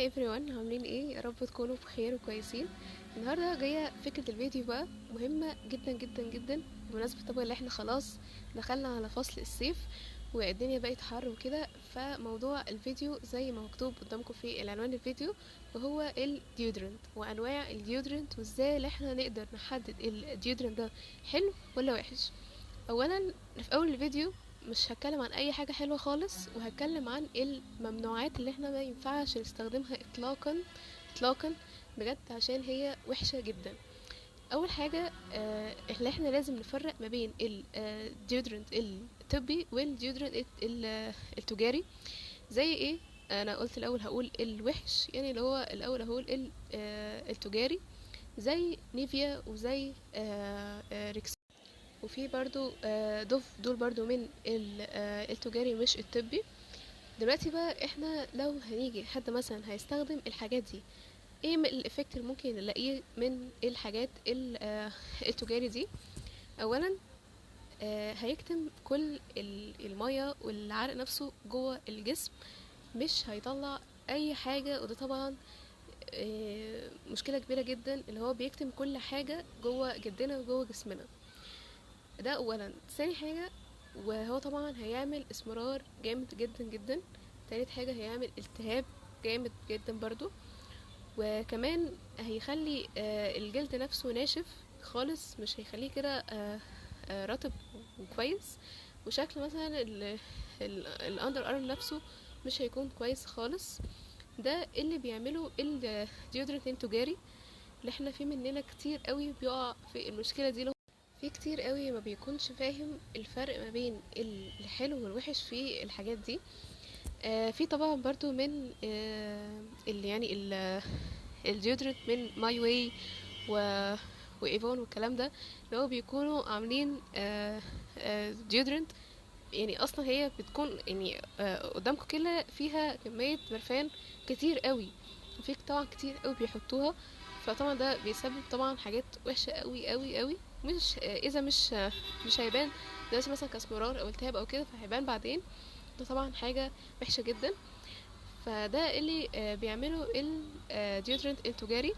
everyone، عاملين ايه؟ يا رب تكونوا بخير وكويسين. النهارده جاية فكرة الفيديو بقى مهمة جدا جدا جدا، بمناسبة طبعا اللي احنا خلاص دخلنا على فصل الصيف والدنيا بقت حر وكده. فموضوع الفيديو زي ما مكتوب قدامكم في العنوان الفيديو، وهو ال deodorant وانواع ال deodorant وازاي اللي احنا نقدر نحدد ال deodorant ده حلو ولا وحش. اولا في اول الفيديو مش هتكلم عن اي حاجة حلوة خالص، وهتكلم عن الممنوعات اللي احنا ما ينفعش نستخدمها اطلاقا اطلاقا بجد، عشان هي وحشة جدا. اول حاجة اللي احنا لازم نفرق ما بين ال deodorant الطبي وال deodorant التجاري. زي ايه؟ انا قلت الاول هقول الوحش، يعني اللي هو الاول هقول التجاري زي نيفيا وزي ريكس، وفي برضو دوف، دول برضو من التجاري مش الطبي. دلوقتي بقى احنا لو هنيجي حد مثلا هيستخدم الحاجات دي، ايه من ال effect اللي ممكن نلاقيه من الحاجات التجاري دي؟ اولا هيكتم كل المية والعرق نفسه جوه الجسم، مش هيطلع اي حاجة، وده طبعا مشكلة كبيرة جدا، اللي هو بيكتم كل حاجة جوه جلدنا وجوه جسمنا. ده اولا. ثاني حاجة وهو طبعا هيعمل اسمرار جامد جدا جدا. تالت حاجة هيعمل التهاب جامد جدا برضو، وكمان هيخلي الجلد نفسه ناشف خالص، مش هيخليه كده رطب وكويس، وشكل مثلا ال underarm نفسه مش هيكون كويس خالص. ده اللي بيعمله ال deodorant التجاري، اللي احنا في مننا كتير قوي بيقع في المشكلة دي. في كتير قوي ما بيكونش فاهم الفرق ما بين الحلو والوحش في الحاجات دي. في طبعا برضو من اللي يعني ال deodorant من ماي واي وايفون والكلام ده، اللي هو بيكونوا عاملين deodorant، يعني اصلا هي بتكون قدامكم كده فيها كمية برفان كتير قوي، وفي طبعا كتير قوي بيحطوها، فطبعا ده بيسبب طبعا حاجات وحشة قوي قوي قوي. اذا مش هيبان دلوقتي مثلا كاسمرار او التهاب او كده، فهيبان بعدين، ده طبعا حاجة وحشة جدا. فده اللي بيعمله ال deodorant التجاري.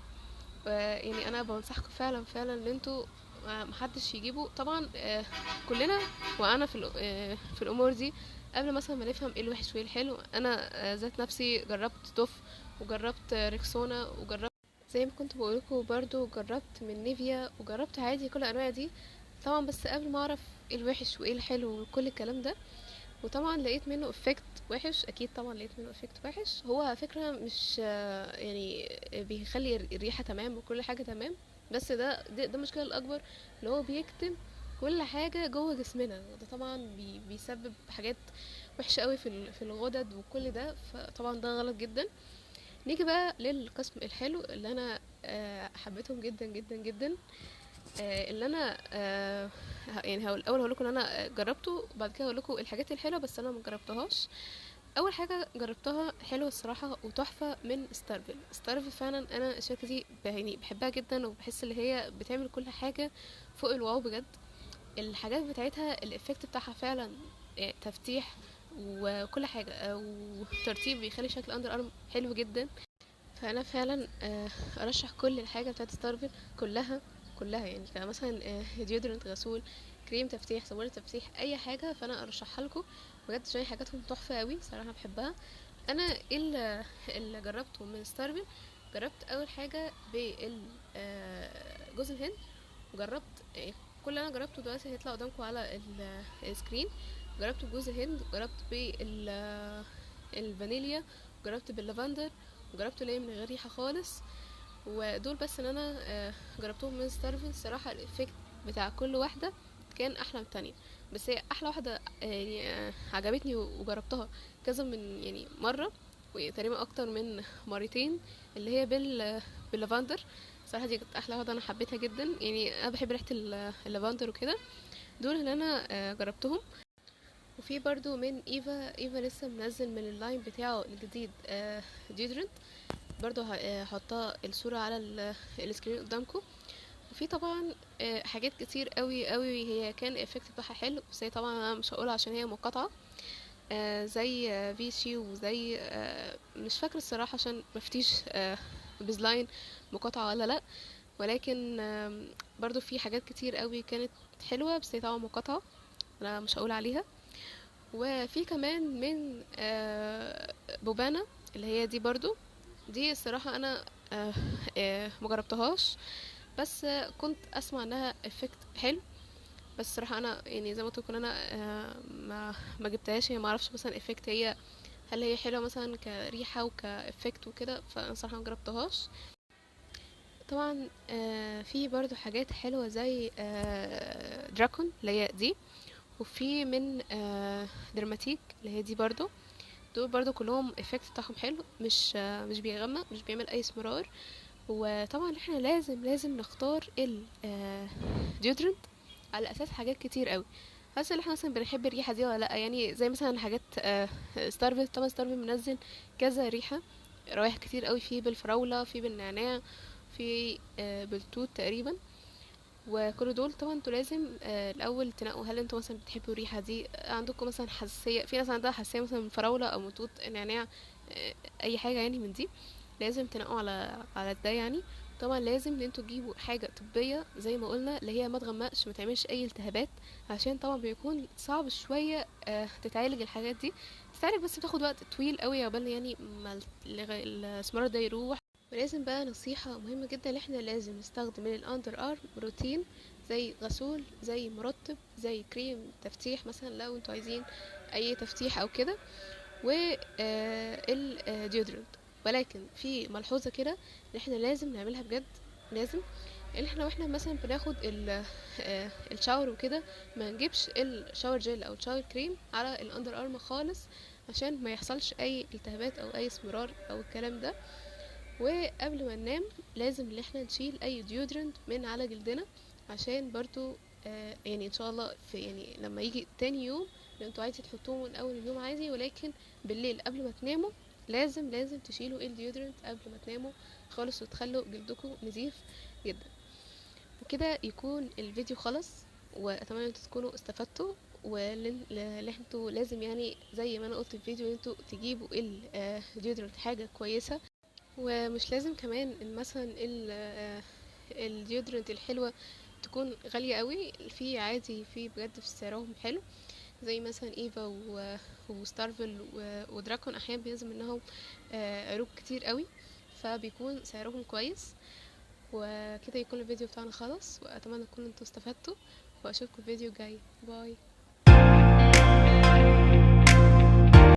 انا بنصحكم فعلا فعلا ان انتوا محدش يجيبه. طبعا كلنا وقعنا في الامور دي قبل مثلا ما نفهم ايه الوحش وايه الحلو. انا ذات نفسي جربت دوف، وجربت ريكسونا، وجربت زي ما كنت بقولكم برضو جربت من نيفيا، وجربت عادي كل الانواع دي طبعا، بس قبل ما اعرف ايه الوحش وايه الحلو وكل الكلام ده. وطبعا لقيت منه effect وحش، اكيد طبعا لقيت منه effect وحش. هو على فكرة مش بيخلي الريحة تمام وكل حاجة تمام، بس ده المشكلة الاكبر، اللي هو بيكتم كل حاجة جوه جسمنا، وده طبعا بيسبب حاجات وحشة قوي في الغدد وكل ده، فطبعا ده غلط جدا. نيجي بقى للقسم الحلو اللي انا حبيتهم جدا جدا جدا، اللي انا يعني الاول هقول لكم ان انا جربته، وبعد كده هقول لكم الحاجات الحلوة بس انا ما جربتهاش. اول حاجة جربتها حلوة الصراحة وتحفه من ستارفل. ستارفل فعلا انا الشركة دي بحبها جدا، وبحس اللي هي بتعمل كل حاجة فوق ال wow بجد. الحاجات بتاعتها ال effect بتاعها فعلا تفتيح وكل حاجة، وترطيب، بيخلي شكل underarm حلو جدا. فانا فعلا ارشح كل الحاجة بتاعت ستارفل كلها كلها، كمثلا، deodorant، غسول، كريم تفتيح، صابونه تفتيح، اي حاجة، فانا ارشحها لكم بجد عشان حاجاتهم تحفة قوي صراحة بحبها. انا اللي جربته من ستارفل، جربت اول حاجة بال، جوز الهند، وجربت، كل اللي انا جربته دلوقتي هيطلع قدامكم على ال screen. جربت بجوز الهند، جربت الفانيليا، جربت باللافندر، وجربته ليه من غير ريحه خالص. ودول بس اللي انا جربتهم من ستارفل. الصراحة ال effect بتاع كل واحدة كان احلى من التانية، بس هي احلى واحدة، عجبتني وجربتها كذا من مرة، وتقريبا اكتر من مرتين، اللي هي باللافندر. صراحة دي كانت احلى واحدة، انا حبيتها جدا، انا بحب ريحه اللافندر وكده. دول اللي انا جربتهم. وفي برضو من ايفا، ايفا لسه منزل من ال line بتاعه الجديد، deodorant، برضو هحطها الصورة على ال screen قدامكم. وفي طبعا حاجات كتير قوي قوي هي كان ال effect بتاعها حلو، بس هي طبعا انا مش هقولها عشان هي مقاطعة. زي فيشي وزي مش فاكره الصراحة عشان مفتيش بزلاين مقاطعه ولا لا، ولكن برضو في حاجات كتير قوي كانت حلوة بس هي طبعا مقاطعه انا مش هقول عليها. وفي كمان من بوبانا اللي هي دي برضو، دي الصراحة انا مجربتهاش، بس كنت اسمع انها effect حلو، بس الصراحة انا يعني زي ما قلت لكم انا ما جبتهاش، يعني ما اعرفش مثلا effect هي هل هي حلوة مثلا كريحه وك effect وكده، فانا الصراحة ما جربتهاش. طبعا في برضو حاجات حلوة زي دراكون اللي هي دي، وفي من درماتيك اللي هي دي برضو. دول برضو كلهم effect بتاعهم حلو، مش بيغمق، مش بيعمل اي اسمرار. وطبعا احنا لازم نختار deodorant على اساس حاجات كتير قوي، بس اللي احنا مثلا بنحب الريحة دي ولا لا، يعني زي مثلا حاجات ستارفل. طبعا ستارفل منزل كذا ريحه، روايح كتير قوي، في بالفراوله، في بالنعناع، في بالتوت تقريبا، وكل دول طبعا انتوا لازم الاول تنقوا هل انتوا مثلا بتحبوا الريحة دي، عندكم مثلا حساسية، في ناس عندها حساسية مثلا من فراوله او من توت، نعناع، اي حاجة يعني من دي، لازم تنقوا على ده يعني. طبعا لازم ان انتوا تجيبوا حاجة طبية زي ما قلنا اللي هي ما تغمقش، ما تعملش اي التهابات، عشان طبعا بيكون صعب شوية تتعالج الحاجات دي، تتعالج بس بتاخد وقت طويل قوي عقبال يعني ما الاسمرار ده يروح. ولازم بقى نصيحة مهمة جدا، ان احنا لازم نستخدم من ال underarm روتين، زي غسول، زي مرطب، زي كريم تفتيح مثلا لو انتوا عايزين اي تفتيح او كده، و ال deodorant. ولكن في ملحوظة كده ان احنا لازم نعملها بجد، لازم ان احنا واحنا مثلا بناخد ال shower وكده ما نجيبش ال shower gel او ال shower cream على ال underarm خالص، عشان ما يحصلش اي التهابات او اي اسمرار او الكلام ده. وقبل ما ننام لازم ان احنا نشيل اي deodorant من على جلدنا، عشان برضو يعني ان شاء الله في يعني لما يجي تاني يوم، لو انتوا عايزين تحطوه من اول اليوم عادي، ولكن بالليل قبل ما تناموا لازم تشيلوا ال deodorant قبل ما تناموا خالص، وتخلوا جلدكم نظيف جدا. وكده يكون الفيديو خلص، واتمنى ان انتوا تكونوا استفدتوا، واللي انتوا لازم يعني زي ما انا قلت في الفيديو ان انتوا تجيبوا ال deodorant حاجة كويسة، ومش لازم كمان ان مثلا ال deodorant الحلوة تكون غالية قوي، في عادي، في بجد في سعرهم حلو، زي مثلا ايفا وستارفل ودراكون، احيانا بينزل منهم عروض كتير قوي، فبيكون سعرهم كويس. وكده يكون الفيديو بتاعنا خلص، واتمنى تكونوا انتوا استفدتوا، واشوفكم في فيديو جاي. bye.